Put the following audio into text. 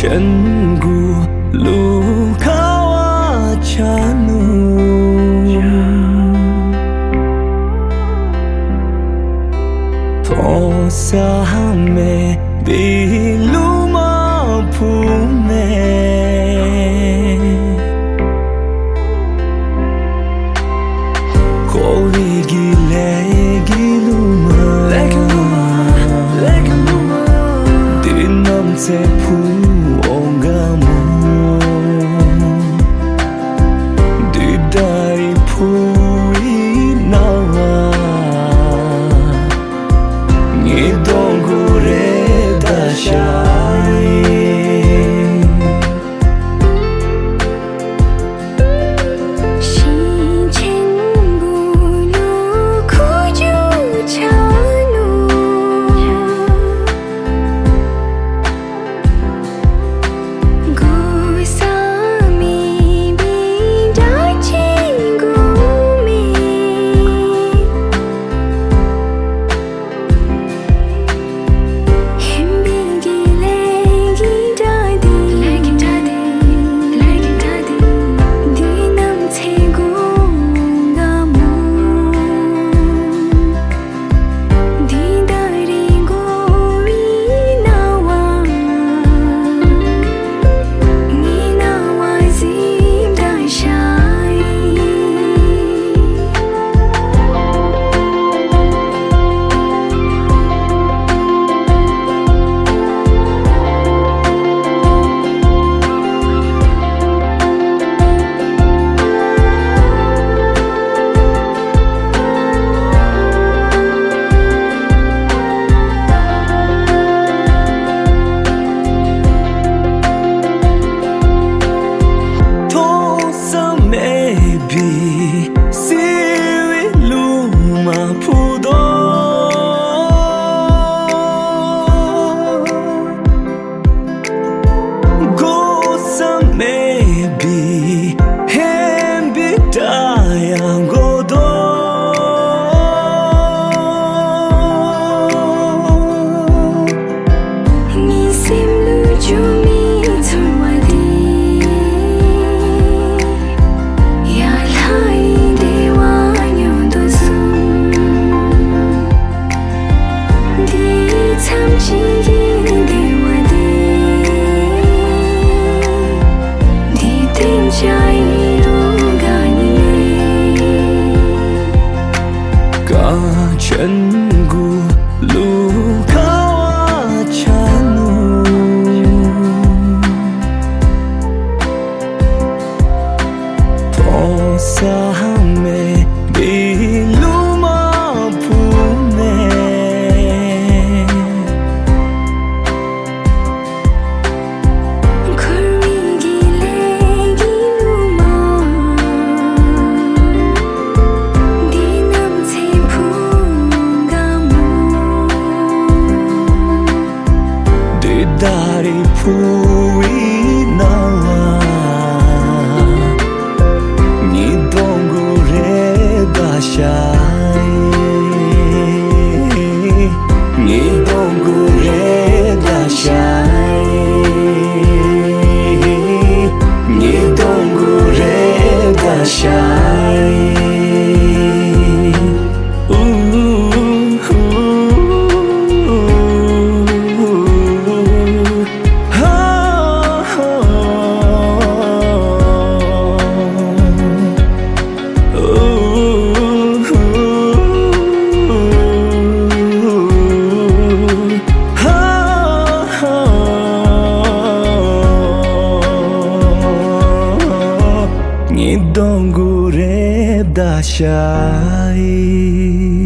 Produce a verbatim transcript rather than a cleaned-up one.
ཆེན་གུ་ལུ་ཁ་བ་ཆ་ནུག། མཐོང་ས་མེད་པའི་ལུ་མ་ཕུ་མེད། ཁོ་བའི་གི་ལས་ཀྱི་ལུ་མ། ལས་ཀྱི་ལུ་མ། ལས་ཀྱི་ལུ་མ། དུས་ནམ་ཚེ་ཕུ་འོང་ག་མོ། དུས་ད་རིས་ཕུ་བའི་ནང་ང་ངེའི་གདོང་གུ་རེ་ད་ཤ་ཡི། ཤིང་ཆེན་པོ་ལུ་ཁུ་བྱུག་ཆ་ནུག། གོ་ས་མེད་པའི་དགྲ་ཅིག་གོ་མེད། ཧེན་པའི་གི་ལས་ཀྱི་དགྲ་འདི། ལས་ཀྱི་དགྲ་འདི། ལས་ཀྱི་དགྲ་འདི། དུས་ནམ་ཚེ་འོང་ག་མོ། དུས་ད་རིས་འགོ་བའི་ནང་ང་ངེའི་ནང་ང་གཟིམ་ད་ཤ་ཡི། མཐོང་ས་མེད་པའི་བསིལ་བའི་ལུ་མ་ཕུ་དོ། གོ་ས་མེད་པའི་ཧེན་པའི་དགྲ་ཡང་གོ་དོ། ངེའི་སེམས་ལུ་འབྱུང་མི་ཚོར་བ་འདི། ཡར་ལྷ་ཡི་བདེ་བ་མྱོང་དོ་གསུངས། འདི་ཙམ་ཅིག་གི་བདེ་བ་འདི། འདི་བསྟན་བྱ་ཡི་ལུ་ག་ནི་མེད། ཀ་ཆེན་གུ་ལུ་ཁ་བ་ཆ་ནུག། མཐོང་ས་མེད་པའི་ལུ་མ་ཕུ་མེད། འཁོར་བའི་གི་ལས་ཀྱི་ལུ་མ། དུས་ནམ་ཚེ་ཕུ་འོང་ག་མོ། དུས་ད་རིས་ཕུ་བའི་ནང་ང་ངེའི་གདོང་གུ་རེ་ད་ཤ་ཡི། ངེའི་གདོང་གུ་རེ་ད་ཤ་ཡི། ངེའི་གདོང་གུ་རེ་ད་ཤ་ཡི། ཨུ་ཧུ། ཧ་ཧ། ངེའི་གདོང་གུ་རེ་ད་ཤ་ཡི།